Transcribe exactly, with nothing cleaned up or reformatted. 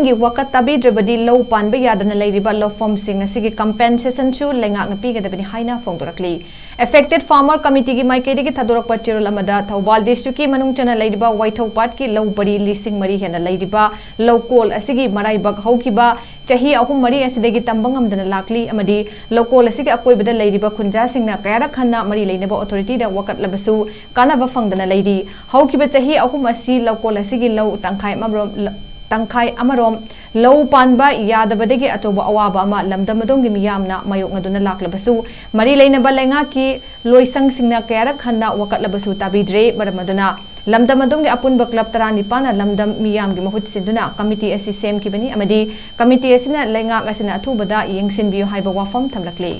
ꯒꯤ ꯋꯥꯀꯠ ꯇꯥꯕꯤꯗ꯭ꯔꯕꯗꯤ ꯂꯧ ꯄꯥꯟꯕ ꯌꯥꯗꯅ ꯂꯩꯔꯤꯕ ꯂꯧꯐꯝꯁꯤꯡ ꯑꯁꯤꯒꯤ compensationꯁꯨ ꯂꯩꯉꯥꯛꯅ ꯄꯤꯒꯗꯕꯅꯤ ꯍꯥꯏꯅ ꯐꯣꯡꯗꯣꯔꯛꯂꯤ꯫ Affected Farmer Committeeꯒꯤ ꯃꯥꯏꯀꯩꯗꯒꯤ ꯊꯥꯗꯣꯔꯛꯄ ꯆꯦꯔꯣꯜ ꯑꯃꯗ ꯊꯧꯕꯥꯜ districtꯀꯤ ꯃꯅꯨꯡ ꯆꯟꯅ ꯂꯩꯔꯤꯕ ꯋꯥꯏꯊꯧ ꯄꯥꯠꯀꯤ ꯂꯧ ꯄꯔꯤ ꯂꯤꯁꯤꯡ ꯃꯔꯤ ꯍꯦꯟꯅ ꯂꯩꯔꯤꯕ ꯂꯧꯀꯣꯜ ꯑꯁꯤꯒꯤ ꯃꯔꯥꯏꯕꯛ ꯍꯧꯈꯤꯕ ꯆꯍꯤ ꯑꯍꯨꯝ ꯃꯔꯤ ꯑꯁꯤꯗꯒꯤ ꯇꯝꯕ ꯉꯝꯗꯅ ꯂꯥꯛꯂꯤ ꯑꯃꯗꯤ ꯂꯧꯀꯣꯜ ꯑꯁꯤꯒꯤ ꯑꯀꯣꯏꯕꯗ ꯂꯩꯔꯤꯕ ꯈꯨꯟꯖꯥꯁꯤꯡꯅ ꯀꯌꯥꯔꯛ ꯍꯟꯅ ꯃꯔꯤ ꯂꯩꯅꯕ authorityꯗ ꯋꯥꯀꯠꯂꯕꯁꯨ ꯀꯥꯟꯅꯕ ꯐꯪꯗꯅ ꯂꯩꯔꯤ꯫ ꯍꯧꯈꯤꯕ ꯆꯍꯤ ꯑꯍꯨꯝ ꯑꯁꯤ ꯂꯧꯀꯣꯜ ꯑꯁꯤꯒꯤ ꯂꯧ ꯇꯪꯈꯥꯏ ꯑꯃꯔꯣꯝ, ꯇꯪꯈꯥꯏ ꯑꯃꯔꯣꯝ ꯂꯧ ꯄꯥꯟꯕ ꯌꯥꯗꯕꯗꯒꯤ ꯑꯆꯧꯕ ꯑꯋꯥꯕ ꯑꯃ ꯂꯝꯗꯝ ꯑꯗꯣꯝꯒꯤ ꯃꯤꯌꯥꯝꯅ ꯃꯥꯌꯣꯛꯅꯗꯨꯅ ꯂꯥꯛꯂꯕꯁꯨ, ꯃꯔꯤ ꯂꯩꯅꯕ ꯂꯩꯉꯥꯛꯀꯤ ꯂꯣꯏꯁꯪꯁꯤꯡꯅ ꯀꯌꯥꯔꯛ ꯍꯟꯅ ꯋꯥꯀꯠꯂꯕꯁꯨ ꯇꯥꯕꯤꯗ꯭ꯔꯦ꯫ ꯃꯔꯝ ꯑꯗꯨꯅ ꯂꯝꯗꯝ ꯑꯗꯣꯝꯒꯤ ꯑꯄꯨꯟꯕ club ꯇꯔꯥꯅꯤꯄꯥꯟꯅ ꯂꯝꯗꯝ ꯃꯤꯌꯥꯝꯒꯤ ꯃꯍꯨꯠ ꯁꯤꯟꯗꯨꯅ committee ꯑꯁꯤ ꯁꯦꯝꯈꯤꯕꯅꯤ ꯑꯃꯗꯤ committee ꯑꯁꯤꯅ ꯂꯩꯉꯥꯛ ꯑꯁꯤꯅ ꯑꯊꯨꯕꯗ ꯌꯦꯡꯁꯤꯟꯕꯤꯌꯨ ꯍꯥꯏꯕ ꯋꯥꯐꯝ ꯊꯝꯂꯛꯂꯤ꯫